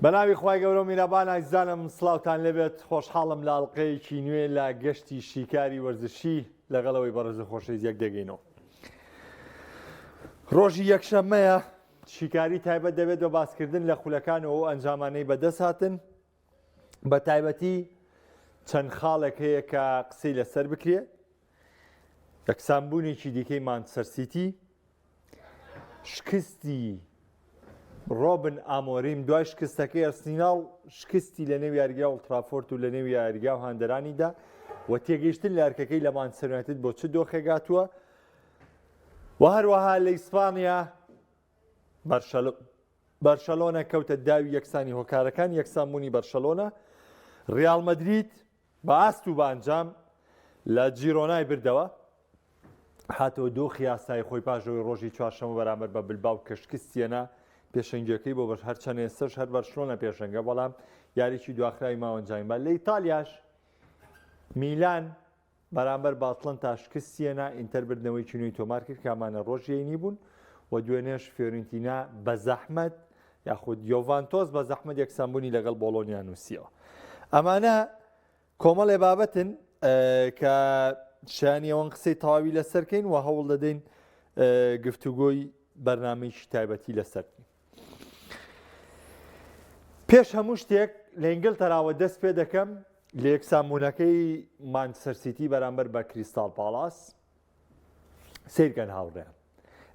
بەناوی خوای گەورە و میرەبان ئازیزانم سڵاوتان لێبێت خۆشحاڵم لە ئەڵلقەیەکی نوێ لە گەشتی شیکاری وەرزشی لەگەڵەوەی بەڕێز و خۆشەویست یەک دەگەینەوە ڕۆژی یەکشەممەیە شیکاری تایبەت دەبێت بە باسکردن لە خولەکان و ئەو ئەنجامانەی بەدەست هاتن بە تایبەتی چەند خاڵێک هەیە کە قسەی لەسەر بکرێ یەکسانبوونێکی دیکەی مانچستەر سیتی شکستی ڕۆبن ئامۆریم دوای شکستەکەی ئەرسیناڵ شکستی لە نێو یاریگا ئۆڵترافۆرد و لە نێو یاریگا و هاندەرانیدا و تێگەیشتن لە ئەرکەکەی لە مانچستەر یونایتد بۆ چ دۆخێک هاتووە و هەروەها لە ئیسپانیا بەرشەلۆنە کەوتە داوی یەکسانی هۆکارەکان یەکسانبوونی بەرشەلۆنە ریال مەدرید بە ئاست و بە ئەنجام لە جیرۆنای بردەوە هاتەوە دۆخی ئاسایی خۆی پاش ئەوەی ڕۆژی چوارشەممە بەرامبەر بە بلباو کە شکستیەنا پێشەنگیەکەی بۆ بەش هەرچەند ئێستەش هەر بەرشلۆنە پێشەنگە بەڵام یاریی دواخراوی ماوە ئەنجامی با لە ئیتالیاش میلان بەرامبەر بە ئەتڵەنتا شکستیەنا ئینتەر بردنەوەیکی نوێی تۆمار کرد کە ئەمانە ڕۆژی هەینی بوون و دوێنێش فیۆرنتینا بە زەحمەت یاخود یۆڤانتۆس بە زەحمەت یەکسانبوونی لەگەڵ بۆڵۆنیا نووسیەوە. ئەمانە کۆمەڵێ بابەتن کە شایانی ئەوەن قسەی تەواوی لەسەرکەین و هەوڵ دەدەین گفتوگۆی بەرنمەیەکی تایبەتی لەسەر بکەین. پێش هەموو شتێک لە ئینگلتەراوە دەست پێ دەکەم لە یەکسانبوونەکەی مانچستەر سیتی بەرامبەر بە کریستاڵ پاڵاس سیرکەن هاوڕێیان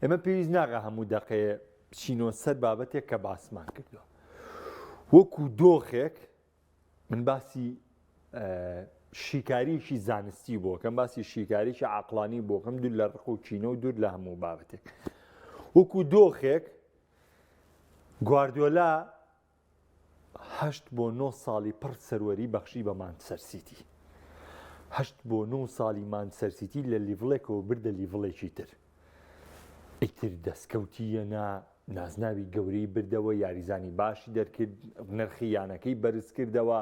ئێمە پێویست ناکا هەموو دەقەیە بچینەوە سەر بابەتێک کە باسمان کردووە وەکو دۆخێک من باسی شیکاریی زانستی بۆکەم باسی شیکاریی عقلانی بۆکەم دوور لە ڕق و کینە و دوور لە هەموو بابەتێک وەکو دۆخێک گواردیۆلا هەشت بۆ نۆ ساڵی پڕ سەروەری بەخشی بە مانچستەر سیتی. هەشت بۆ نۆ ساڵی مانچستەر سیتی لە level ێکەوە بردە level ێکی تر. ئیتر دەستکەوتی یەنا، نازناوی گەورەی بردەوە، یاریزانی باشی دەرکرد، نرخی یانەکەی بەرز کردەوە.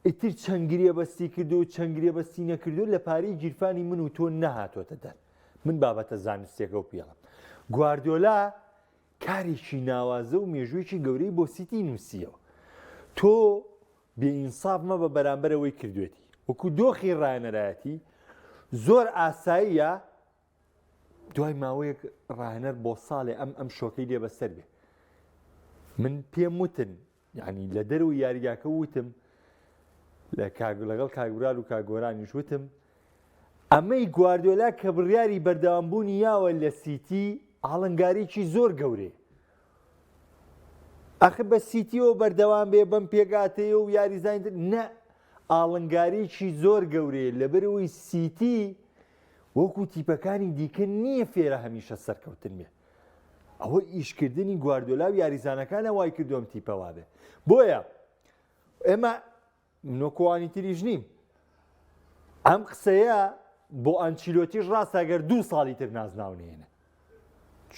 ئیتر چەند گرێبەستی کردو و چەند گرێبەستی نەکردو لە پارەی گیرفانی من و تۆ نەهاتۆتە دەر. من بابەتە زانستیەکە و پێڵم. گواردیۆلا کارێکی ناوازە و مێژوویەکی گەورەی بۆ سیتی نووسیەوە. تۆ بێ ئینساف مەبە بەرامبەر ئەوەی کردوێتی. وەکو دۆخی ڕاهێنەرایەتی زۆر ئاساییە دوای ماوەیەک ڕاهێنەر بۆ ساڵێ ئەم ئەم شۆکەی لێ بەسەر بێ. من پێم وتن یعنی لە دەرەوەی یاریگاکە وتم لە کاک لەگەڵ کاک برار و کاک گۆرانیش وتم ئەمەی گواردیۆلا کە بڕیاری بەردەوامبوونی یاوە لە سیتی ئاڵنگاریی زۆر گەورەیە ئەخ بە سیتیەوە بەردەوام بێ بەم پێگاتەیە و یاریزانی تر نە ئاڵنگاریی زۆر گەورەیە لەبەرەوەی سیتی وەکو تیپەکانی دیکە نییە فێرە هەمیشە سەرکەوتن بێ ئەوە ئیشکردنی گواردیۆلا و یاریزانەکانە وای کردو ئەم تیپە وابێ بۆیە ئێمە نۆکۆوانی تریش نیم ئەم قسەیە بۆ ئەنچیلۆتیش ڕاستە گەر دوو ساڵی تر نازناو نێنە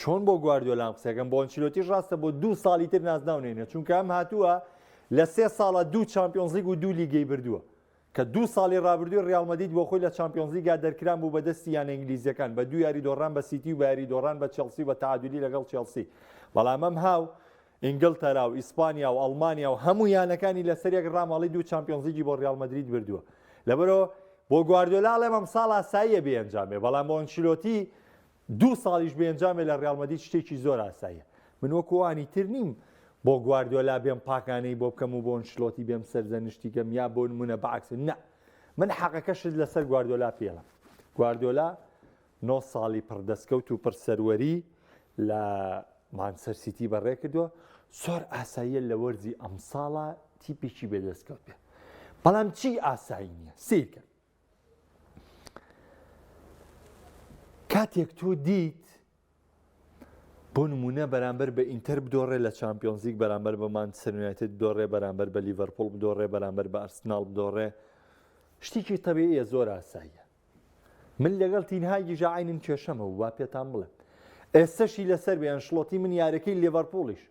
چۆن بۆ گواردیۆلام قسەکەم بۆ ئەنچیلۆتیش ڕاستە بۆ دوو ساڵی تر نازناو نێنە چونکە ئەم هاتووە لە سێ ساڵە دوو چامپیۆنزلیگ و دوو لیگەی بردووە کە دوو ساڵی رابردووی ریال مەدرید بۆ خۆی لە چامپیۆنزلیگا دەرکران بوو بە دەستی یانە ئینگلیزییەکان بە دوو یاری دۆڕان بە سیتی و بە یاری دۆڕان بە چێڵسی و بە تەعادولی لەگەڵ چێڵسی بەڵام ئەم هاو ئینگلتەرا و ئیسپانیا و ئەڵمانیا و هەموو یانەکانی لەسەر یەک راماڵی دوو چامپیۆنزلیگی بۆ ریال مەدرید بردووە لەبەرەوە بۆ گواردیۆلا ئەڵێم ئەمساڵ ئاساییە بێ ئەنجام بێ بەڵام بۆ ئەنچیلۆتی دوو ساڵیش بێ ئەنجام بێ لە ڕیاڵ مەدرید شتێکی زۆر ئاساییە. من وەکو ئەوانی تر نیم بۆ گواردیۆلا بێم پاکانەی بۆ بکەم و بۆ ئەنشلۆتی بێم سەرزەنشتی کەم یا بۆ نمونە بەعکس نا من حەقەکەشت لەسەر گواردیۆلا پێڵم. گواردیۆلا نۆ ساڵی پڕ دەستکەوت و پڕ سەروەری لە مانچستەر سیتی بەڕێ کردووە زۆر ئاساییە لە وەرزی ئەمساڵا تیپێکی بێ دەستکەوت بێ بەڵام چی ئاسایی نییە سیرکە کاتێک تۆ دیت بۆ نمونە بەرامبەر بە ئینتەر بدۆڕێ لە چامپیۆنزلیگ بەرامبەر بە مانچستەر یونایتد بدۆڕێ بەرامبەر بە لیڤەرپوڵ بدۆڕێ بەرامبەر بە ئەرسناڵ بدۆڕێ شتێکی تەبیعیە زۆر ئاساییە من لەگەڵ تینهاگیژا عینم کێشەمە و با پێتان بڵێم ئێستەشی لەسەر بێ ئەنشلۆتی من یارەکەی لیڤەرپوڵیش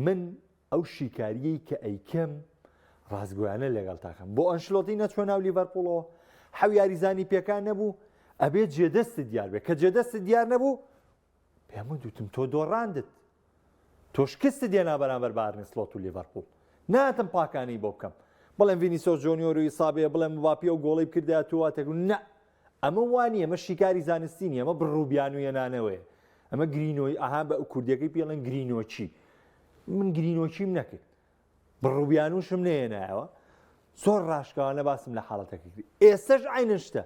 من ئەو شیکاریەی کە ئەیکەم ڕاستگۆیانە لەگەڵتا کەم بۆ ئەنشلۆتی نەچوە ناو لیڤەرپوڵەوە حەو یاریزانی پێکان نەبوو ئەبێت جێدەستت دیار بێت کە جێدەستت دیار نەبوو پێم دوتم تۆ دۆڕاندت. تۆ شکستت دێنا بەرامبەر بە ئارنێ سلۆت و لیڤەرپوڵ. ناتم پاکانەی بۆ بکەم. بڵێم ڤینیسۆس جۆنیۆر و ئیسابێ بڵێم مباپی ئەو گۆڵەی بکردایە تۆ واتەک نا ئەمە وا نییە ئەمە شیکاری زانستی نییە ئەمە بڕوبیانویەنانەوەیە ئەمە گرینۆی ئەها بە کوردیەکەی پێڵێن گرینۆچی من گرینۆچیم نەکرد بڕوبیانوشم نەیەنایەوە زۆر ڕاشکاوانە باسم لە حاڵەتەکە کرد ئێستش عینن شتە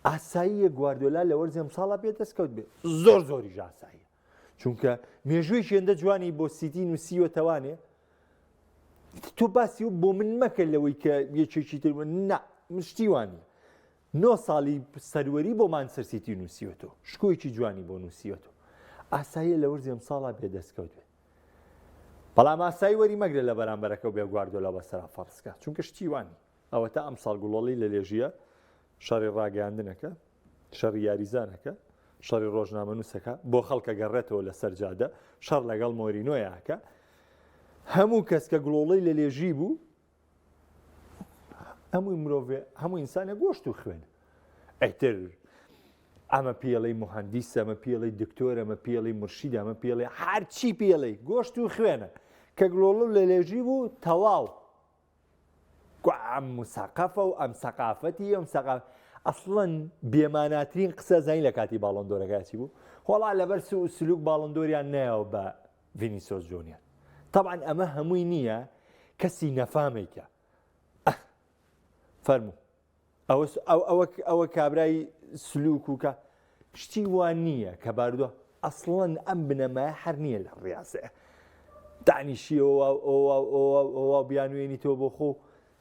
ئاساییە گواردۆلا لە وەرزی ئەمساڵا پێ دەستکەوت بێ زۆر زۆریش ئاساییە چونکە مێژوویەکی هێندە جوانی بۆ سیتی نووسیوەتەوانێ تۆ باسی و بۆ من مەکە لەوەی کە یەکێکی تر نا من شتی وانە نۆ ساڵی سەروەری بۆ مانچستەر سیتی نووسیوەتەوە شکۆیەکی جوانی بۆ نووسیوەتەوە ئاساییە لە وەرزی ئەمساڵا بێ دەستکەوت بێ بەڵام ئاسایی وەری مەگرە لە بەرامبەرەکە و بێ گواردۆلا بەسەرا فەرزکە چونکە شتی وانی ئەوەتا ئەمساڵ گوڵۆڵی لە لێژیە شەڕی ڕاگەیاندنەکە شەڕی یاریزانەکە شەڕی ڕۆژنامەنووسەکە بۆ خەڵکە گەڕێتەوە لەسەر جادە شەڕ لەگەڵ مۆرینۆیاکە هەموو کەس کە گڵۆڵەی لە لێژی بوو هەمووی مرۆڤێ هەموو ئینسانە گۆشت و خوێن ئەتر ئەمە پێڵی مهندیس ئەمە پێڵی دکتۆر ئەمە پێڵی مرشید ئەمە پێڵی هەرچی پێڵی گۆشت و خوێنە کە گڵۆڵە لە لێژی بوو تەواو کو ئەم مسەقەفە و ئەم سەقافەتی ئەم سەقاف ئەسڵەن بێماناترین قسە زانی لە کاتی باڵۆندۆرەکە چی بوو وەڵا لەبەر سوء سلوک باڵۆندۆریان نایەوە بە ڤینیسۆس جۆنیەر تەبعەن ئەمە هەمووی نییە کەسی نەفامێکە فەرموو ئەوە ئەوە ئەوە کابرای سلوک و کە شتی وا نییە کە باردوە ئەسڵەن ئەم بنەمایە هەر نییە لە ڕاستییە دانیشیەوە ئەوە بیانوێنیتەوە بۆ خۆ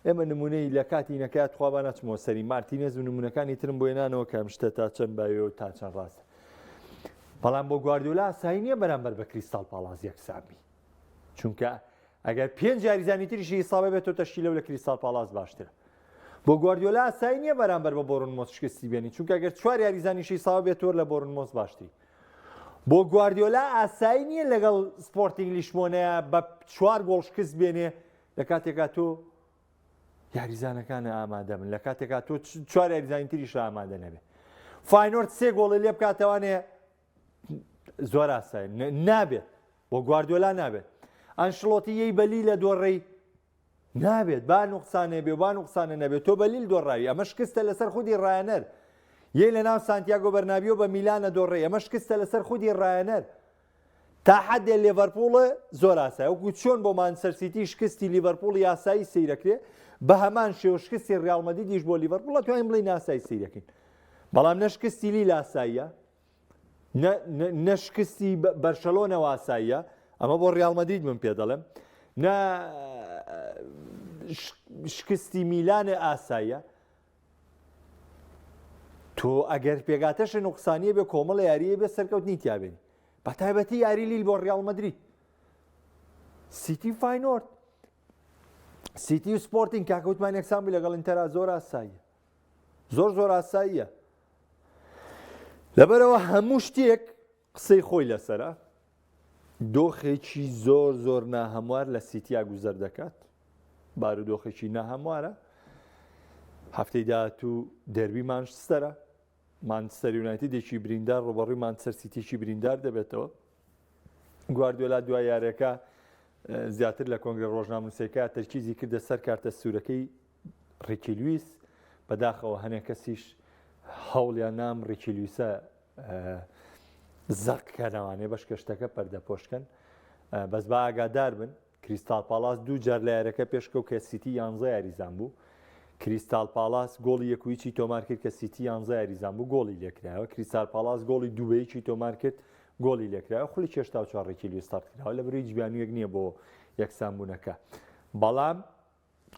ئێمە نمونەی لە کاتی نەکات خوا نەچمەوە سەری مارتینێز و نمونەکانی ترم بۆ نانەوە کە ئەم شتە تا چەند باوێ و تا چەند ڕاستە بەڵام بۆ گواردیۆلا ئاسایی نییە بەرامبەر بە کریستاڵ پاڵاس یەکسانبی چونکە ئەگەر پێنج یاریزانی تریشی ئیسابە بێت تۆ تەشکیلە و لە کریستاڵ پاڵاس باشترە بۆ گواردیۆلا ئاسایی نییە بەرامبەر بە بۆرنمۆس شکستی بێنی چونکە ئەگەر چوار یاریزانیشی ئیسابە بێت تۆر لە بۆرنمۆس باشتری بۆ گواردیۆلا ئاسایی نییە لەگەڵ سپۆرتینگ لیشبۆنەیە بە چوار گۆڵ شکست بێنێ لە کاتێکا تۆ یاریزانەکانە ئامادە بن لە کاتێکا تۆ چوار یاریزانی تریش ئامادە نەبێ فاینۆرد سێ گۆڵی لێ بکاتەوانێ زۆر ئاسای نابێت بۆ گواردیۆلا نابێت ئەنشلۆتی یەی بەلی لە دۆڕێی نابێت با نوقسانێ بێ با نوقسانە نەبێت تۆ بەلیل دۆڕاوی ئەمە شکستە لەسەر خودی ڕایەنەر یەی لە ناو سانتیاگۆ بەرنابیۆ بە میلانە دۆڕێ ئەمە شکستە لەسەر خودی ڕایەنەر تا حدێ لێڤەرپوڵ زۆر ئاسای وەکو چۆن بۆ مانچستەر سیتی شکستی لیڤەرپوڵ یاسایی سەیرەکرێ بە هەمان شێوە شکستی ڕیاڵ مەدریدیش بۆ لیڤەرپوڵ ئەتوانین بڵێین ئاسایی سەیرەکەین بەڵام نە شکستی لیل ئاساییە نە شکستی بەرشەلۆنە واساییە ئەمە بۆ ڕیاڵ مەدرید من پێ دەڵێم نە شکستی میلانێ ئاساییە تۆ ئەگەر پێگاتەشە نوقسانیە بێ کۆمەڵ یاریە بێ سەرکەوتنی تیابێنی بە تایبەتی یاری لیل بۆ ڕیاڵ مەدرید سیتی فاینۆرد سیتی و سپۆرتین کاکەوتمان یەکسان بوو لەگەڵ ئینتەرا زۆر ئاساییە زۆر زۆر ئاساییە لەبەرەوە هەموو شتێک قسەی خۆی لەسرە دۆخێکی زۆر زۆر ناهەموار لە سیتیا گوزەر دەکات بارودۆخێکی ناهەموارە هەفتەی داهاتوو دەربی مانچستەرە مانچستەر یونایتدێکی بریندار ڕوبەڕووی مانچستەر سیتیی بریندار دەبێتەوە گواردیۆلا دوای یاریەکە زیاتر لە کۆنگرە ڕۆژنامەنووسەکە تەرکیزی کردە سەر کارتە سوورەکەی ڕیکی لویس، بەداخەوە هەنێ کەسیش هەوڵیان نام ڕیکی لویسە زەق کەنەوانێ بەشکە شتەکە پەردەپۆشکەن بەس با ئاگادار بن کریستال پاڵاس دوو جار لە یاریەکە پێشکەوت کە سیتی یانزە یاریزان بوو کریستال پاڵاس گۆڵی یەکویچی تۆمار کرد کە سیتی یانزە یاریزان بوو گۆڵی لێکرایەوە کریستال پاڵاس گۆڵی دوو بە یەکی تۆمار کرد گۆڵی لێکرایەوە خولی 84 ڕیکی لویس تەرد کراوە لە بەرەی هیچ بیانوویەک نییە بۆ یەکسانبوونەکە بەڵام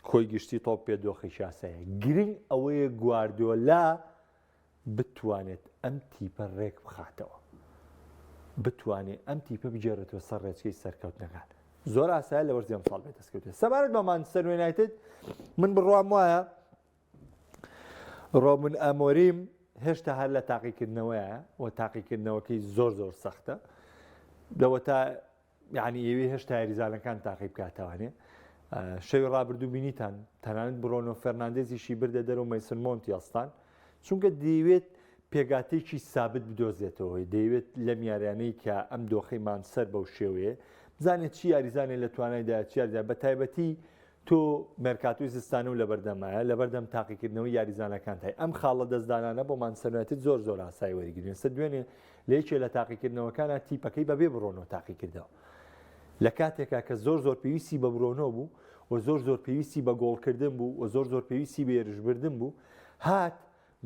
کۆی گشتی تۆپ پێ دۆخێکی ئاسایە گرنگ ئەوەیە گواردیۆلا بتوانێت ئەم تیپە ڕێک بخاتەوە بتوانێت ئەم تیپە بگێڕێتەوە سەر ڕێچکەی سەرکەوتنەکان زۆر ئاسایە لە وەرزی ئەمساڵ بێت دەستکەوتێت سەبارەت بە مانچستەر یونایتد من بڕوام وایە ڕۆبن ئەمۆریم هێشتا هەر لە تاقیکردنەوەیە و تاقیکردنەوەکەی زۆر زۆر سەختە لەوە تا یعنی ئێوی هێشتا یاریزانەکان تاقی بکاتەوانێ شەوی ڕابردوو بینیتان تەنانەت بڕۆنۆ فەرناندێزیشی بردە دەرەوە مەیسن مۆنتی ئەستان چونکە دەیەوێت پێکهاتەیەکی سابت بدۆزێتەوە، دەیەوێت لەم یاریانەی کە ئەم دۆخەی مانچستەر بەو شێوەیە بزانێت چی یاریزانێ لە توانایدایە چی یاریزان بە تایبەتی تۆ مێرکاتۆی زستانە و لەبەردەمایە لەبەردەم تاقیکردنەوەی یاریزانەکانتای ئەم خاڵە دەستدانانە بۆ مانچستەر یونایتد زۆر زۆر ئاسایی وەریگرین ئێستا دوێنێ لە یەکێ لە تاقیکردنەوەکانە تیپەکەی بەبێ برۆنۆ تاقیکردەوە لە کاتێکا کە زۆر زۆر پێویستی بە برۆنۆ بوو و زۆر زۆر پێویستی بە گۆڵکردن بوو و زۆر زۆر پێویستی بە هێرشبردن بوو هات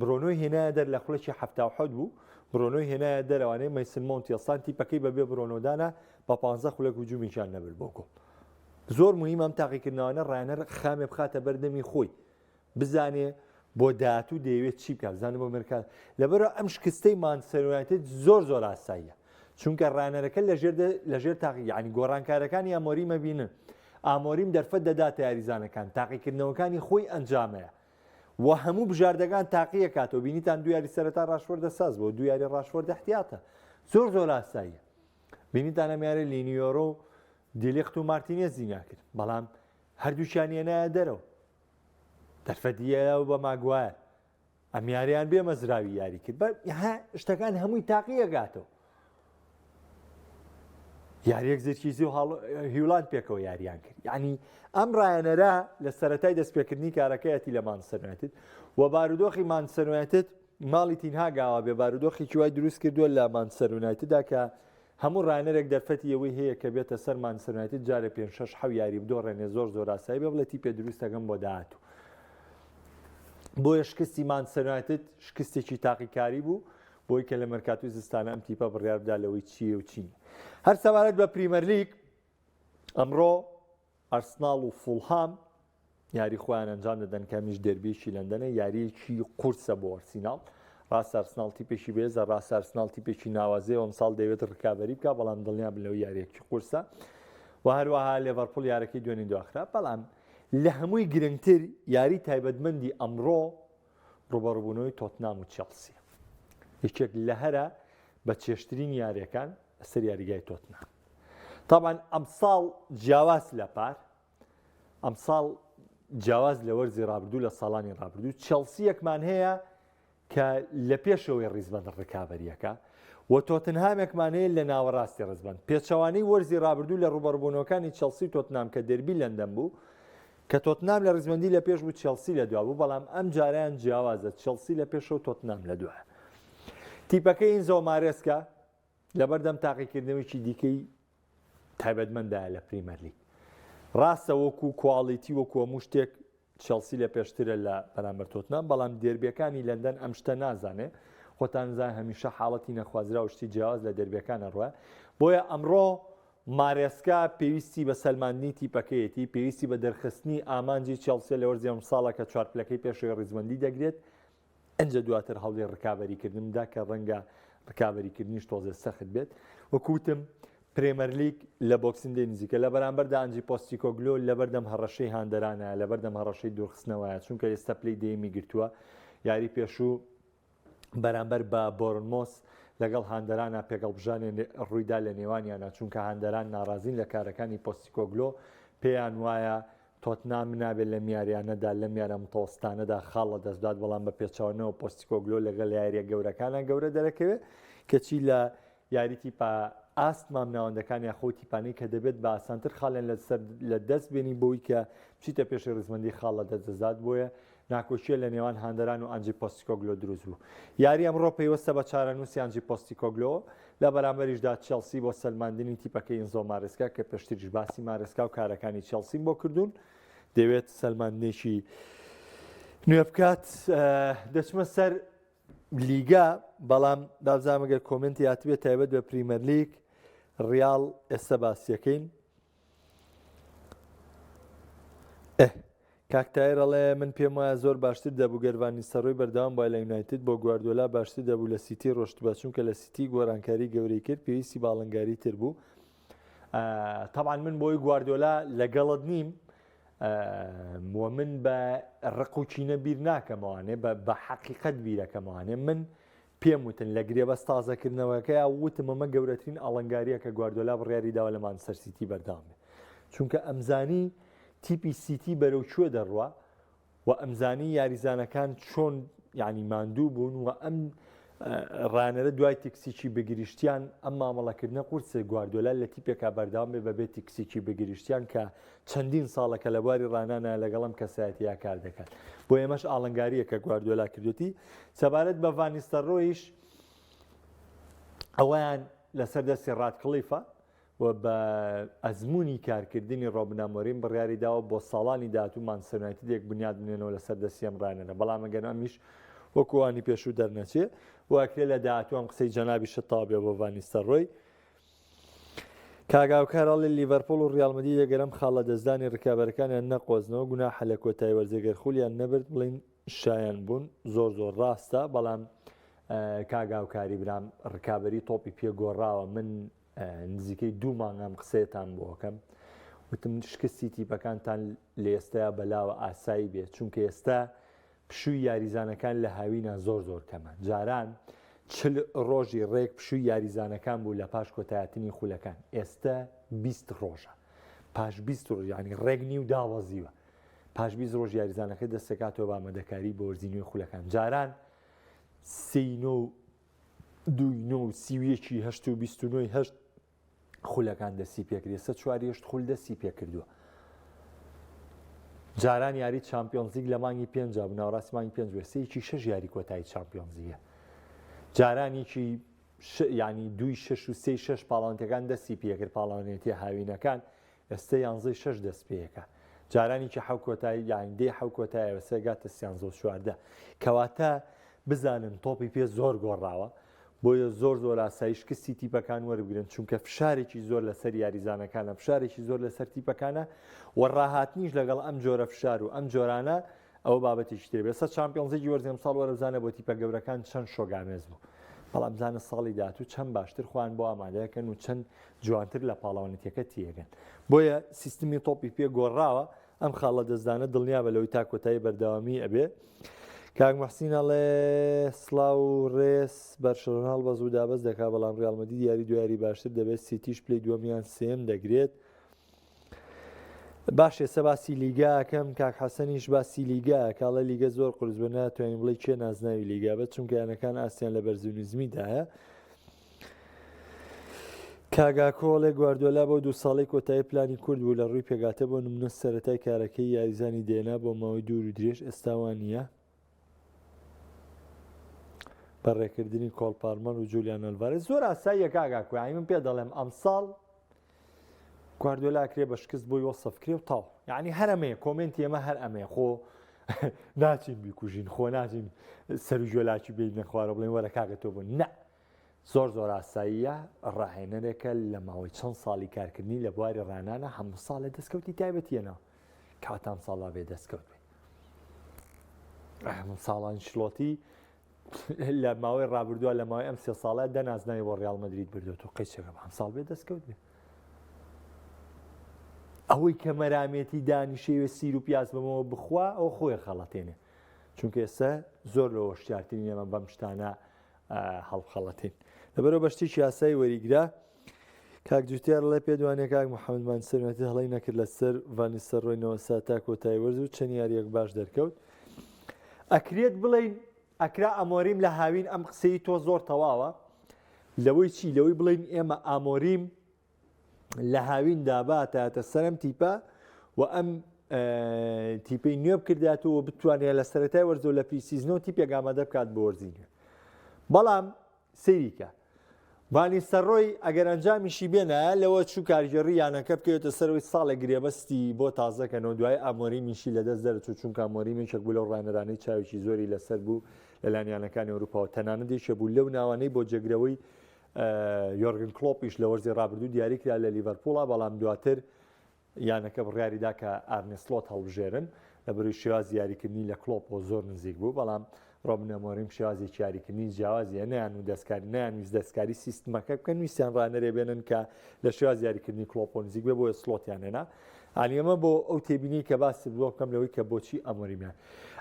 برۆنۆی هێنایە دەر لە خولەکی 77 بوو برۆنۆی هێنایە دەرەوانەی مەیسن مۆنت یەسان تیپەکەی بەبێ برۆنۆدانە بە 15 خولەک هجوومێکیان نەبرد بۆ گۆڵ زۆر مهمە ئەم تاقیکردنەوانە ڕایەنەر خامێ بخاتە بەردەمی خۆی بزانێ بۆ داهاتوو دەیەوێت چی بکات بزانێ بۆ مێرکات لەبەرئەوە ئەم شکستەی مانچستەر یونایتد زۆر زۆر ئاساییە چونکە ڕانەرەکە لەژێر لەژێر تاقی یعنی گۆڕانکارەکانی ئامۆریمە بینن ئامۆریم دەرفەت دەداتە یاریزانەکان تاقیکردنەوەکانی خۆی ئەنجامەیە و هەموو بژاردەکان تاقیەکاتەوە بینیتان دو یاری سەرەتا ڕاشفۆردە ساز بۆ دو یاری ڕاشفۆردە احتیاطە زۆر زۆر ئاساییە بینیتان ئەم یارە لینیۆرۆ و دیلیخت و مارتینێزی ناکرد بەڵام هەردووکیان هێنایە دەرەوە دەرفەتی یاو بە ماگوایەر ئەم یاریان بێ مەزراوی یاری کرد بە شتەکان هەمووی تاقیەگاتەوە یاریەک زرکیزی و هیولاند پێکەوە یاریان کرد یعنی ئەم ڕایەنەرە لە سەتای دەستپێکردنی کارەکەیەتی لە مانچستەر یونایتد و بارودۆخی مانچستەر یونایتد ماڵی تینها گاوا بێ بارودۆخی وای دروست کردووە لە مانچستەر یونایتددا کە هەموو ڕانەرێک دەرفەتی ئەوەی هەیە کە بێتە سەر مانچستەر یونایتد جارێ پێنج شەش حەو یاری بدۆڕێنێ زۆر زۆر ئاسایی بێ بڵێ تیپێ دروست دەکەم بۆ داهاتوو. بۆیە شکستی مانچستەر یونایتد شکستێکی تاقیکاری بوو بۆی کە لە مەرکاتوی زستانە ئەم تیپە بڕیار بدا لەوەی چییە و چی نییە. هەر سەبارەت بە پریمەرلیگ ئەمڕۆ ئەرسناڵ و فوڵهام یاری خۆیان ئەنجام دەدەن کە ئەمیش دێربیەکی لەندەنە یاریەکی قورسە بۆ ئەرسیناڵ ڕاست ئەرسناڵ تیپێکی بێزە ڕاست ئەرسناڵ تیپێکی ناوازەیە ئەمساڵ دەیەوێت ڕکابەری بکە بەڵام دڵنیا بن لەو یاریەکی قورسە و هەروەها لێڤەرپوڵ یارەکەی دوێنێ دواخرا بەڵام لە هەمووی گرنگتر یاری تایبەتمەندی ئەمڕۆ ڕوبەڕوبوونەوەی تۆتنام و چێڵسیە یەکێک لە هەرە بە چێشترین یاریەکان لەسەر یاریگای تۆتنام تاوان ئەمساڵ جیاواز لە پار ئەمساڵ جیاواز لە وەرزی ڕابردوو لە ساڵانی ڕابردوو چێڵسییەکمان هەیە کە لە پێشەوەی ڕیزبەند ڕکابەریەکە و تۆتنهامێکمان هەیە لە ناوەڕاستی ڕزبەند پێچەوانەی وەرزی ڕابردوو لە ڕوبەڕبوونەوەکانی چێڵسی و تۆتنام کە دەربی لەندەن بوو کە تۆتنام لە ڕیزبەندی لە پێش بوو چێڵسی لە دوا بوو بەڵام ئەم جاریان جیاوازە چێڵسی لە پێشەوە تۆتنام لە دوایە تیپەکەی ئینزۆ مارێسکا لەبەردەم تاقیکردنەوەیکی دیکەی تایبەتمەندایە لە پریمەرلیگ. ڕاستە وەکو quality وەکو هەموو شتێک چێڵسی لە پێشترە لە بەرامبەر تۆتنام بەڵام دێربیەکانی لەندەن ئەم شتە نازانێ خۆتان زان هەمیشە حاڵەتی نەخوازرا و شتی جیاواز لە دێربیەکانە ڕوە بۆیە ئەمڕۆ مارێسکا پێویستی بە سەلماندنی تیپەکەیەتی پێویستی بە دەرخستنی ئامانجی چێڵسیە لە وەرزی ئەمساڵە کە چوار پلەکەی پێشەوەی ڕیزبەندی دەگرێت ئەنجا دواتر هەوڵی ڕکابەریکردن بدا کە ڕەنگە ڕکابەریکردنیش تۆزێ سەخت بێت. وەکو وتم پرێمەرلیگ لە Boxing Day نزیکە، لە بەرامبەردا ئەنجی پۆستیکۆگلۆ لەبەردەم هەڕەشەی هاندەرانە، لەبەردەم هەڕەشەی دوورخستنەوەیە، چونکە ئێستا پلەی دەیەمی گرتووە، یاری پێشوو بەرامبەر بە بۆرنمۆس لەگەڵ هاندەرانە پێکەڵبژانێ ڕوویدا لە نێوانیانە، چونکە هاندەران ناڕازین لە کارەکانی پۆستیکۆگلۆ، پێیان وایە تۆتنام نابێت لەم یاریانەدا لەم یارە متەوەستانەدا خاڵ لەدەست بدات، بەڵام بە پێچەوانەوە پۆستیکۆگلۆ لەگەڵ یارییە گەورەکانە گەورە دەرەکەوێت، کەچی لە یاری تیپە ئاست مامناوەندەکان یاخۆ تیپانەی کە دەبێت بە ئاسانتر خاڵیان لەسەر لە دەست بێنی بۆی کە بچیتە پێشی ڕیزبەندی خاڵ لە دەست دەدات بۆیە ناکۆکیە لە نێوان هاندەران و ئەنجی پۆستیکۆگلۆ دروست بوو. یاری ئەمڕۆ پەیوەستە بە چارەنووسی ئەنجی پۆستیکۆگلۆ، لە بەرامبەریشدا چێڵسی بۆ سەلماندنی تیپەکەی ئینزۆ مارێسکا کە پێشتریش باسی مارێسکا و کارەکانی چێڵسیم بۆ کردوون، دەیەوێت سەلماندنێکی نوێ بکات. دەچمە سەر لیگا، بەڵام بابزانم گەر comment ی هاتبێت تایبەت بە پریمەرلیگ ڕیاڵ ئێستا باسیەکەین. ئه کاک تایر ئەڵێ من پێم وایە زۆر باشتر دەبوو گەر ڤان نیستەڕۆی بەردەوام بوایە لە یونایتد بۆ گواردیۆلا باشتر دەبوو لە سیتی ڕۆشتبا چونکە لە سیتی گۆرانکاری گەورەی کرد پێویستی باڵنگاری تر بوو تەبعەن من بۆی گواردیۆلا لەگەڵت نیم و من بە ڕق و کینە بیر ناکەمەوانێ بە حەقیقەت بیرەکەمەوانێ من پێم وتن لە گرێبەست تازەکردنەوەکەیا وتم ئەمە گەورەترین ئاڵنگارییە کە گواردیۆلا بڕیاری داوە لە مانچستەر سیتی بەردەوام بێت چونکە ئەمزانی تیپی سیتی بەرەو کوێ دەڕوا و ئەمزانی یاریزانەکان چۆن یعنی ماندوو بوون و ئەم. ڕانەرە دوای تکسیکی بگریشتیان ئەم مامەڵەکردنە قورسە گواردۆلا لە تیپێکا بەردەوام بێ بەبێ تکسیکی بگریشتیان کە چەندین ساڵە کە لە بواری ڕانانا لەگەڵ ئەم کەسایەتیە کار دەکات بۆ ئێمەش ئاڵنگاریە کە گواردیۆلا کردوێتی سەبارەت بە ڤانیستەڕۆیش ئەویان لەسەر دەستی ڕاتکڵیفە و بە ئەزموونی کارکردنی ڕۆبن ئامۆریم بڕیاری داوە بۆ ساڵانی داهاتوو مانچستەر یونایتدێک بنیات بنێنەوە لەسەر دەستی ئەم ڕانەرە، بەڵام ئەگەر ئەمیش وەکو ئەوانی پێشوو دەرنەچێ و ئەکرێ لە داهاتوو ئەم قسەی جەنابیشت تەواو بێ بۆ ڤان نیستەلڕۆی. کاک هاوکار ئەڵێ لیڤەرپوڵ و ڕیاڵ مەدرید ئەگەر ئەم خاڵ لەدەستدانی ڕکابەرەکانیان نەقۆزنەوە گوناحە لە کۆتایی وەرز ئەگەر خولیان نەبرد بڵێین شایەن بوون زۆر زۆر ڕاستە بەڵام کاک هاوکاری برام ڕکابەری تۆپی پێ گۆڕاوە من نزیکەی دوو مانگ ئەم قسەیەتان بۆ ئەکەم وتم شکستی تیپەکانتان لە ئێستایا بەلاوە ئاسایی بێت چونکە ئێستا پشووی یاریزانەکان لە هاوینا زۆر زۆر کەمە جاران چل ڕۆژی ڕێک پشووی یاریزانەکان بوو لە پاش کۆتایەتنی خولەکان ئێستا 20 ڕۆژە پاش 20 ڕۆژ یعنی ڕێک نیو داوەزیوە پاش 20 ڕۆژ یاریزانەکە دەستەکاتەوە بە ئامادەکاری بۆ وەرزی نوێی خولەکان جاران سێی نۆ دووی نۆ و سی و یەکی هەشت و 29ی هەشت خولەکان دەستی پێکرد ئێستا چواری هەشت خول دەستی پێکردووە جاران یاری چمپیۆنزیگ لە مانگی پێنج بوو ناوەڕاستی مانگی پێنج بوو ئێستا یەکی شەش یاری کۆتایی چمپیۆنزیگە جاران یەکی ینی دووی شەش و سێی شەش پاڵانتەکان دەستی پێکرد پاڵانێتی هاوینەکان ئێستە یانزەی شەش دەست پێیەکا جارانیکی حەو کۆتایی یانی دەی حەو کۆتایە ئێستا گاتە سیانزە و 14 کەواتە بزانن تۆپی پێ زۆر گۆڕاوە بۆیە زۆر زۆر ئاسایی شکستی تیپەکان وەربگرن چونکە فشارێکی زۆر لەسەر یاریزانەکانە فشارێکی زۆر لەسەر تیپەکانە و ڕاهاتنیش لەگەڵ ئەم جۆرە فشار و ئەم جۆرانە ئەوە بابەتێکی تر بێ. ئێستا چامپیۆنزلیگی وەرزی ئەمساڵ وەرە بزانە بۆ تیپە گەورەکان چەند شۆکئامێز بوو. بەڵام بزانە ساڵی داهاتوو چەند باشتر خۆیان بۆ ئامادە ئەکەن و چەند جوانتر لە پاڵەوانێتیەکە تێگەن. بۆیە سیستمی تۆپی پێ گۆڕاوە، ئەم خاڵ لەدەستدانە دڵنیابە لەوەی تا کۆتایی بەردەوامی ئەبێ. کاک موحسین ئەڵێ سڵاو و ڕێز، بەرشەلۆنە هەڵبەز و دابەز دەکا، بەڵام ڕیاڵ مەدرید یاری دو یاری باشتر دەبێت، سیتیش پلەی دووەم یان سێیەم دەگرێت. باش ئێستا باسی لیگا ئەکەم کاک حەسەنیش باسی لیگا ئەکا ئەڵێ لیگە زۆر قورس بوو ناتوانین بڵێ کێ نازناوی لیگا بێت چونکە یانەکان ئاستیان لە بەرزی و نزمیدایە کاگاکۆ ئەڵێ گواردۆلا بۆ دوو ساڵی کۆتایی پلانی کورد بوو لە ڕووی پێگاتە بۆ نمونە سەرەتای کارەکەی یاریزانی دێنا بۆ ماوەی دوور و درێژ ئێستا وا نییە بەڕێکردنی کۆڵ پارمەر و جولیان ئەلڤارێز زۆر ئاساییە کاک ئاکۆ یانی من پێ دەڵێم ئەمساڵ گواردیۆلا ئەکرێ بە شکست بۆی وەسف کرێ و تاو یعنی هەر ئەمەیە کۆمێنتی ئێمە هەر ئەمەیە خۆ ناچین بیکوژین خۆ ناچین سەر و گوێلاکی بینە خوارە بڵێن وەرە کاکە تۆ بوون نە زۆر زۆر ئاساییە ڕاهێنەرێکە لە ماوەی چەند ساڵی کارکردنی لە بواری ڕانانە هەموو ساڵێ دەستکەوتی تایبەتیەنەوە کاتان ساڵا بێ دەستکەوت بێ هەموو ساڵان شلۆتی لە ماوەی ڕابردووە لە ماوەی ئەم سێ ساڵە دە نازناوی بۆ ڕیاڵ مەدرید بردووە و قەیچەکە ئەم ساڵ بێ دەستکەوت بێ ئەوەی کە مەرامێتی دانیشەوێ سیر و پیاز بەمەوە بخوا ئەو خۆی خەڵەتێنێ چونکە ئێستا زۆر لەوە هۆشیارترین ئێمە بەم شتانە هەڵخەڵەتین لەبەرەوە بە شتێکی یاسایی وەریگرە کاک جوتیار ڵێ پێ دوانێ کاک محەممەد مانچستەر یونایتد هەڵەی نەکرد لەسەر ڤانیستەرۆی نەوەستا تا کۆتایی وەرز و چەند یاریەک باش دەرکەوت ئەکرێت بڵین ئەکرا ئەمۆریم لە هاوین ئەم قسەی تۆ زۆر تەواوە لەوەی چی لەوەی بڵین ئێمە ئامۆریم لە هاوین داباتاتە سەرم تیپە و ئەم تیپەی نوێ بکرداتەوە بتوانێت لە سەرەتای وەرزۆ لە pre-season ەوە تیپێک ئامادە بکات بۆ وەرزی نوێ بەڵام سەیریکە ڤانیستەرۆی ئەگەر ئەنجامیشی بێنایە لەوە چوو کارگێڕی یانەکە بکەوێتە سەرەوەی ساڵێک گرێبەستی بۆ تازەکەنەوە دوای ئامۆریمیشی لەدەست دەرچوو چونکە ئامۆریم یەکێک بوو لەو ڕاهێنەرانەی چاوێکی زۆری لەسەر بوو لەلایەن یانەکانی ئەوروپاوە تەنانەت یەکێک بوو لەو ناوانەی بۆ جێگرەوەی یۆرگن کلۆپیش لە وەرزی ڕابردوو دیاریکرا لە لیڤەرپوڵا بەڵام دواتر یانەکە بڕیاریدا کە ئارنێ سلۆت هەڵبژێرن، لەبەرئەوەی شێوازی یاریکردنی لە کلۆپەوە زۆر نزیک بوو، بەڵام رۆبن ئەمۆریم شێوازێکی یاریکردنی جیاوازی هەیە، نەیانوو دەستکاری نەیانویست دەستکاری سیستمەکە بکەن، ویستیان ڕانەرێ بێنن کە لە شێوازی یاریکردنی کلۆپەوە نزیک بێ، بۆیە سلۆتیان هێنا. یانی ئەمە بۆ ئەو تێبینی کە باست بۆ بکەم لەوەی کە بۆچی ئەمۆریمیان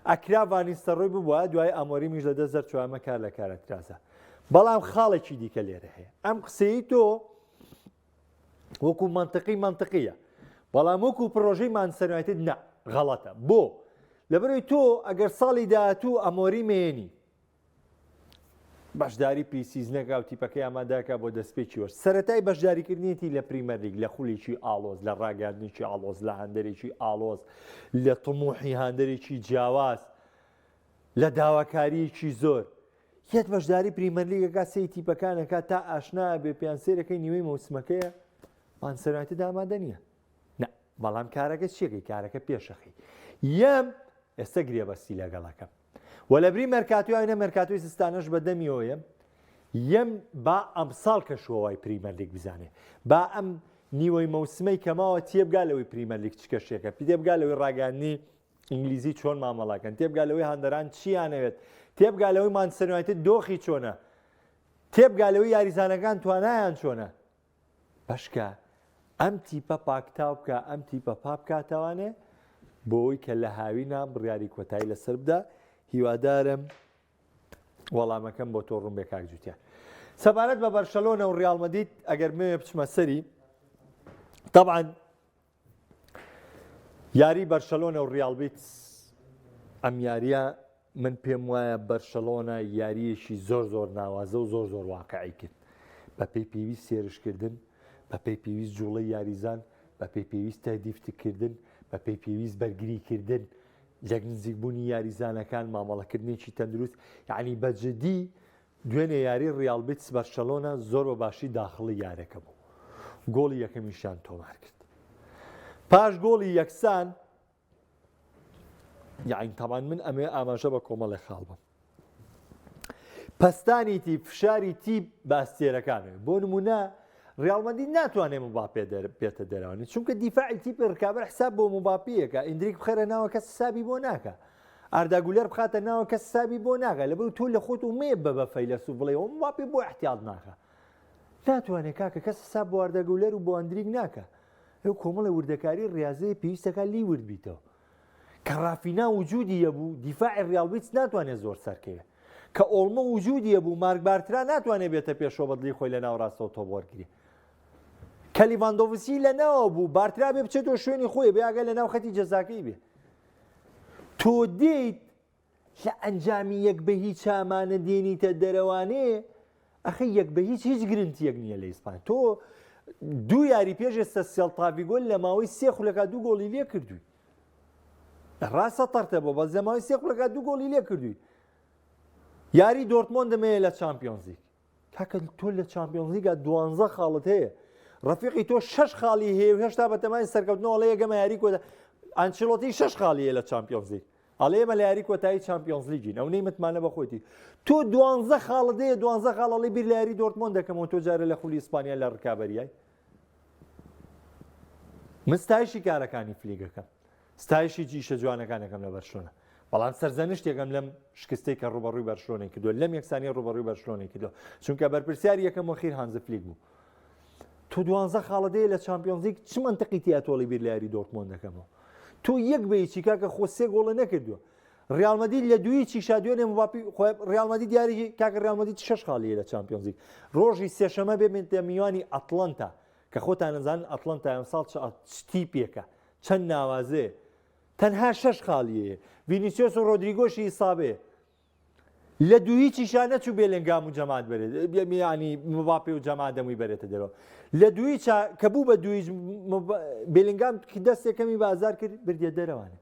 ئەکرا ڤانیستەڕۆی ببوایە، دوای ئەمۆریمیش لەدەست دەرچوو، ئەمە کار لە کار ئەترازا. بەڵام خاڵێکی دیکە لێرە هەیە، ئەم قسەی تۆ وەکو مەنتقی مەنتقیە بەڵام وەکو پرۆژەی مانچستەر یونایتد نا غەڵەتە بۆ لەبەرەوەی تۆ ئەگەر ساڵی داهاتوو ئەمۆری مێنی. بەشداری pre-season ەکا و تیپەکەی ئامادەکا بۆ دەستپێکی وەرز. سەرەتای بەشداریکردنیەتی لە پریمەرلیگ لە خولێکی ئاڵۆز، لە ڕاگەیاندنێکی ئاڵۆز، لە هاندەرێکی ئاڵۆز، لە تموحی هاندەرێکی جیاواز، لە داواکارییەکی زۆر. یەت بەشداری پریمەرلیگەکە سەی تیپەکانەکە تا ئاشنا بێ پێیان سێرەکەی نیوەی مەوسمەکەیە مانچستەر یونایتد ئامادە نییە. نا بەڵام کارەکە چیەکەی کارەکە پێشەخی یەم ئێستا گرێبەستی لەگەڵەکەم و لەبری مەرکاتۆی ئاینە مەرکاتۆی زستانەش بە دەمیەوەیە یەم با ئەمساڵ کەشوهەوای پریمەرلیگ بزانێ با ئەم نیوەی مەوسمەی کەماوە تێبگا لەوەی پریمەرلیگ چ کەشێکە تێبگا لەوەی ڕاگەیاندنی ئینگلیزی چۆن مامەڵەکەن تێبگا لەوەی هاندەران چیانەوێت تێبگا لەوەی مانچستەر یونایتد دۆخی چۆنە تێبگا لەوەی یاریزانەکان توانایان چۆنە بەشکە ئەم تیپە پاکتاو بکە ئەم تیپە پا بکاتەوانێ بۆی کە لە هاوینا بڕیاری کۆتایی لەسەر بدا هیوادارم وەڵامەکەم بۆ تۆ ڕوون بێ کاک جوتیار سەبارەت بە بەرشەلۆنە و ڕیاڵ مەدید ئەگەر بمەوێ بچمە سەری طبعا یاری بەرشەلۆنە و ڕیاڵ بیتس ئەم یاریە من پێم وایە بەرشەلۆنە یاریەکی زۆر زۆر ناوازە و زۆر زۆر واقعی کرد بە پێی پێویست هێرشکردن بە پێی پێویست جوڵەی یاریزان بە پێی پێویست تهدیفتکردن بە پێی پێویست بەرگریکردن لەک نزیکبوونی یاریزانەکان مامەڵەکردنێکی تەندروست یعنی بە جدی دوێنێ یاری ڕیاڵ بیتس بەرشەلۆنە زۆر بە باشی داخڵی یارەکە بوو گۆڵی یەکەمیشیان تۆمار کرد پاش گۆڵی یەکسان یاین تاوان من ئەمێ ئاماژە بە کۆمەڵێ خاڵ بم پەستانی تیپ فشاری تیپ باستێرەکانێ بۆ نمونە ڕیاڵ مەدرید ناتوانێت مباپێ بێتە دەرەوەنی چونکە دیفاعی تیپی ڕکابەر حساب بۆ مباپیەکە ئیندریک بخەرە ناوە کەس حسابی بۆ ناکە ئاردا گولەر بخاتە ناوە کەس حسابی بۆ ناکە لەبەر تۆ لە خۆت و مێ بە بە فەیلەسوف بڵێ ئەو مباپێ بۆ احتیاط ناکە ناتوانێت کاکە کەس حساب بۆ ئاردا گولەر و بۆ ئەندریک ناکە ئەو کۆمەڵی وردەکاری ڕاضەیە پێویستەکە لی ورد بیتەوە کە ڕافینا وجودی هەبوو دیفاعی ڕیاڵ بیتس ناتوانێت زۆر سەرکەوێت کە ئۆڵمۆ وجودی هەبوو مارک بارترا ناتوانێت بێتە پێشەوە بەدڵی خۆی لە ناوڕاستەوە تۆپ وەرگری کە لیڤاندۆڤسکی لە ناوە بوو بارترا بێ بچێتەوە شوێنی خۆی بێ ئاگای لە ناو خەتی جەزاکەی بێ تۆ دێیت لە ئەنجامی یەک بە هیچ ئامانە دێنیتە دەرەوانێ ئەخی یەک بە هیچ هیچ گرنتیەک نییە لە ئیسپان تۆ دوو یاری پێش ئێستا سێڵتاڤیگۆل لە ماوەی سێ خولەکە دوو گۆڵی لێ کردووی ڕاستە تەرتە بۆ بەس لە ماوەی سێ خولەکە دوو گۆڵی لێ کردووی یاری دۆرتمۆندمەیە لە چامپیۆنزیک کاکە تۆ لە چامپیۆنزلیگا دوانزە خاڵت هەیە ڕەفیقی تۆ شەش خاڵی هەیە و هێشتا بەتەمای سەرکەوتنەوە ئەڵێ یەکەمە یاری کۆتا ئەنچیلۆتی شەش خاڵی هەیە لە چامپیۆنزلیگ ئەڵێ ئێمە لە یاری کۆتایی چامپیۆنزلیگین ئەو نەی متمانە بە خۆیتی تۆ دوانزە خاڵت هەیە دوانزە خاڵ ئەڵێ بیر لە یاری دۆرتمۆند دەکەمەوە تۆ جارە لە خولی ئیسپانیا لە ڕکابەریای من ستایشی کارەکانی فلیگەکەم ستایشی ئیشە جوانەکانەکەم لە بەرشلۆنە بەڵام سەرزەنشتێکم لەم شکستەی کە ڕوبەڕووی بەرشلۆنەی کردووە لەم یەکسانی ڕوبەڕووی بەرشلۆنەی کردووە چونکە بەرپرسیاری یەکەم وەخیر هانز فلیک بوو تۆ دوانزە خاڵە دەیە لە چامپیۆنزلیگ چ منطقی تیا تۆڵی بیر لە یاری دۆرتمۆند دەکەمەوە تۆ یەک بە هیچی کاکە خۆ سێ گۆڵە نەکردووە ریال مەدرید لە دووی چیشا دوێنێ مباپی خۆ ریال مەدرید دیاری کاکە ریال مەدرید شەش خاڵیە لە چامپیۆنزلیگ ڕۆژی سێشەمە بێ بێتە میوانی ئەتلەنتا کە خۆتان نەزانن ئەتلەنتا ئەمساڵ چ تیپێکە چەند ناوازەیە تەنها شەش خاڵیەیە ڤینیسیۆس و ڕۆدریگۆشی ئیسابەیە لە دوو هیچیشا نەچوو بێلنگام و جەماعەت بەرێت یعنی مباپێ و جەماعەت دەمووی بەرێتە دەرەوە لە دوویچا کە بوو بە دوویچ بێلنگام دەستێک کەمی بازار کرد بردیە دەرەوانێ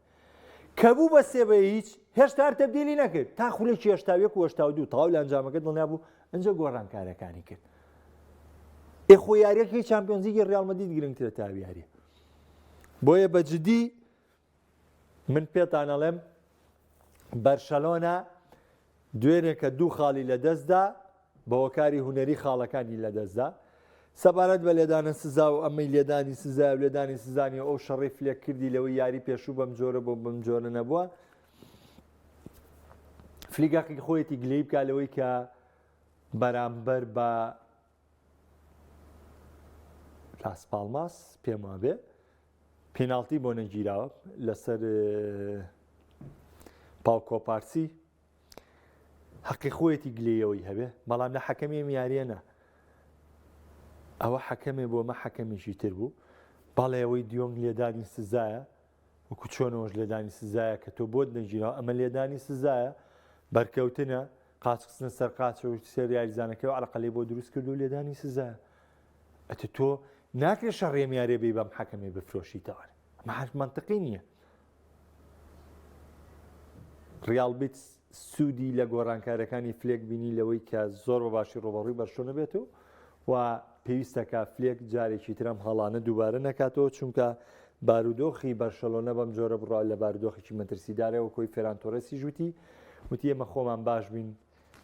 کە بوو بە سێ بە هیچ هێشتا هەر تەبدیلی نەکرد تا خولێکی 81 و 82 تەواو لە ئەنجامەکە دڵنیا بوو ئەنجا گۆڕانکارەکانی کرد ئێ خۆ یاریەکەی چامپیۆنزلیگی ڕیال مەدرید گرنگترە تا یاریە بۆیە بە جدی من پێتان ئەڵێم بەرشەلۆنە دوێنێ کە دوو خاڵی لەدەستدا بەوەکاری هونەری خاڵەکانی لەدەستدا سەبارەت بە لێدانە سزا و ئەمەی لێدانی سزا و لێدانی سزانی و ئەو شەڕی فلێک کردی لەوەی یاری پێشوو بەم جۆرە بۆ بەم جۆرە نەبووە فلیگاقی خۆیەتی گلەی بکە لەوەی کە بەرامبەر بە لاس پاڵماس پێم وابێ پیناڵتی بۆ نەگیراوە لەسەر پاو کۆپارسی حەقی خۆیەتی گلەیەوەی هەبێ بەڵام لە حەکەمی ئەم یاریە نا ئەوە حەکەمێ بۆ مە حەکەمیشی تر بوو بەڵێ ئەوەی دیۆنگ لێدانی سزایە وەکو چۆنەوەش لێدانی سزایە کە تۆ بۆت نەگیراوە ئەمە لێدانی سزایە بەرکەوتنە. قاچ خستنە سەر قاچە و سەر یاریزانەکەی و عەرقەلەی بۆ دروست کرد و لێدانی سزا. ئەتە تۆ ناکرێت شەڕی ئەم یاریە بێی بەم حەکەمێ بفرۆشیتەوە. ئەمە هەر مەنتقی نییە. ڕیاڵ بیتس سوودی لە گۆڕانکارەکانی فلێک بینی لەوەی کە زۆر بە باشی ڕووبەڕووی بەرشۆنە بێت و و پێویستە کە فلێک جارێکی ترم هەڵانە دووبارە نەکاتەوە چونکە بارودۆخی بەرشەلۆنە بەم جۆرە بڕا لە بارودۆخێکی مەترسیدارە وەکۆی فێران تۆرێسیش وتی وتی ئێمە خۆمان باش بین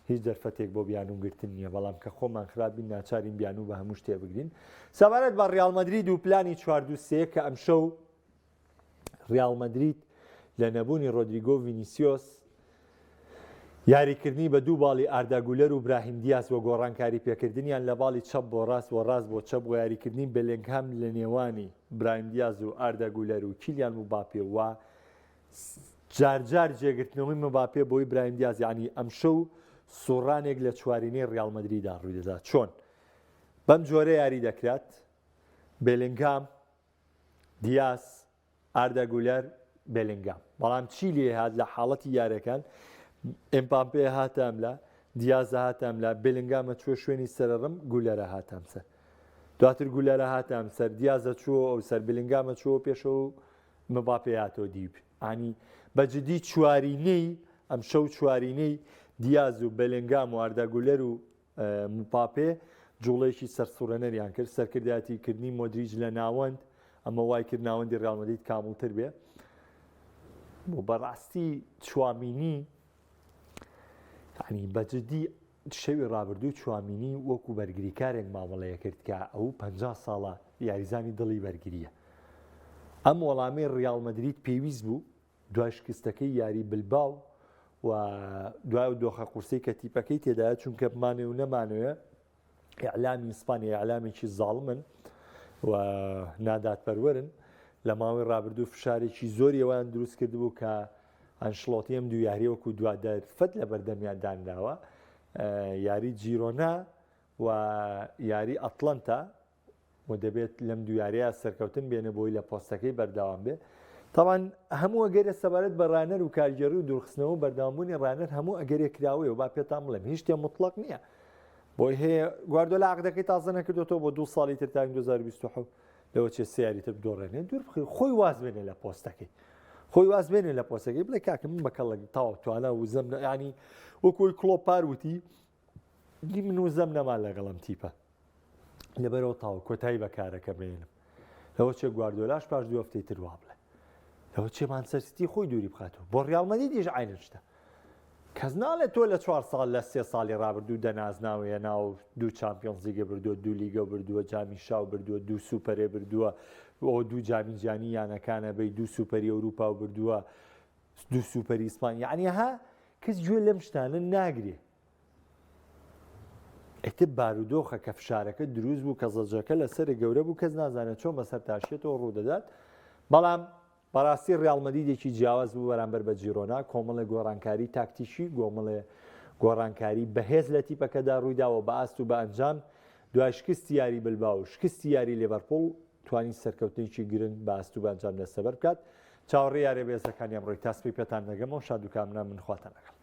هیچ دەرفەتێک بۆ بیانوو گرتن نییە بەڵام کە خۆمان خراپ بین ناچارین بیانوو بە هەموو شتێ بگرین سەبارەت بە ڕیاڵ مەدرید و پلانی 4-2-3 کە ئەمشەو ڕیاڵ مەدرید لە نەبوونی ڕۆدریگۆ و ڤینیسیۆس، یاریکردنی بە دوو باڵی ئاردا گولەر و براهیم دیاس و گۆڕانکاری پێکردنیان لە باڵی چەپ بۆ ڕاست و ڕاست بۆ چەپ و یاریکردنی بێلێنگهام لە نێوانی براهیم دیاز و ئاردا گولەر و کیلیان مباپێ و جارجار جێگرتنەوەی مباپێ بۆی براهیم دیاز یانی ئەمشەو سوڕانێک لە چوارینەی ڕیاڵ مەدریدا ڕوویدەدا چۆن بەم جۆرە یاری دەکرات بێلینگهام دیاس، ئاردا گولەر، بێلینگام. بەڵام چی لێ هات لە حاڵەتی یارەکان ئێمپاپێ هاتە ئەملا، دیازە هاتە ئەملا، بێلینگامە چووە شوێنی سەرڕم، گولەرە هاتە ئەم سەر. دواتر گولەرە هاتە ئەم سەر، دیازە چووە ئەو سەر، بێلینگامە چووە پێشەوە و مباپێ هاتەوە دیب. ئانی بە جدی چوارینەی ئەمشەو چوارینەی دیاز و بێلینگام و ئاردا گولەر و مباپێ جوڵەیەکی سەرسوڕێنەریان کرد، سەرکردایەتیکردنی مۆدریچ لە ناوەند، ئەمە وای کرد ناوەندی ریال مەدرید کامڵتر بێ. و بەڕاستی چوامینی یعنی بەجددی شەوی ڕابردوو چوامینی وەکو بەرگریکارێک مامەڵەیە کرد کە ئەو 50 ساڵە یاریزانی دڵی بەرگریە. ئەم وەڵامی ریال مەدرید پێویست بوو دوای شکستەکەی یاری بلباو و دوای ئەو دۆخە قورسەی کە تیپەکەی تێدایە چونکە بمانەوێ و نەمانەوێ ئیعلامی ئیسپانیا ئیعلامێکی زاڵمن و نادادپەروەرن لە ماوەی ڕابردوو فشارێکی زۆری ئەویان دروست کردبوو کە ئەنشلۆتی ئەم دوو یاریە وەکو دوا دەرفەت لە بەردەمیان دانراوە یاری جیرۆنا و یاری ئەتلەنتا و دەبێت لەم دوو یاریە سەرکەوتن بێنێ بۆی لە پۆستەکەی بەردەوام بێ تاوان هەموو ئەگەرێ سەبارەت بە ڕانەر و کارگێڕی و دوورخستنەوە و بەردەوامبوونی ڕانەر هەموو ئەگەرێک کراوەیە و با پێتان بڵێم هیچ شتێ مطلق نییە بۆی هەیە گواردۆلا عقدەکەی تازە نەکردوێتەوە بۆ دوو ساڵی تر تا 2027 لەوە چێ سێ یاری تر بدۆڕێنێ دوور بخی خۆی واز بێنێ لە پۆستەکەی خۆی واز بێنێ لە پۆستەکەی بڵێ کاکە من بەکەڵک تاو توانا وزەم ینی وەکۆی کڵۆ پار وتی دی من وزەم نەما لەگەڵم تیپە لەبەرەوە تاو کۆتایی بە کارەکە بێنم لەوە چێ گواردۆلاش پاش دوو هەفتەی تر وا بڵێ لەوە چێ مانچستەر سیتی خۆی دووری بخاتەوە بۆ ڕیاڵ مەدریدیش عینەن شتە کەس ناڵێ تۆ لە چوار ساڵ لە سێ ساڵی ڕابردوو دە نازناوە هێنا و دوو چامپیۆنز لیگە بردووە دوو لیگە بردووە جامی شاو بردووە دوو سوپەرێ بردووە ئەو دوو جامی جیهانی یانەکانە بەی دوو سوپەری ئەوروپا و بردووە دوو سوپەری ئیسپانیا یعنی ها کەس گوێ لەم شتانە ناگرێ ئیتر بارودۆخە کە فشارەکە دروست بوو کە زەجەکە لەسەر گەورە بوو کەس نازانێت چۆن بەسەر تاشێتەوە ڕوودەدات بەڵام بەڕاستی ڕیاڵ مەدریدێکی جیاواز بوو بەرامبەر بە جیرۆنا کۆمەڵێ گۆڕانکاری تاکتیکی گۆمەڵێ گۆڕانکاری بەهێز لە تیپەکەدا ڕوویداوە بە ئاست و بە ئەنجام دوای شکستی یاری بلباو و شکستی یاری لێڤەرپوڵ توانی سەرکەوتنێکی گرنگ بە ئاست و بە ئەنجام دەستەبەر بکات چاوەڕێی یاریە بەهێزەکانی ئەمڕۆی تا سبەی پێتان دەگەمەوە شاد و کامران من خواتان لەگەڵ.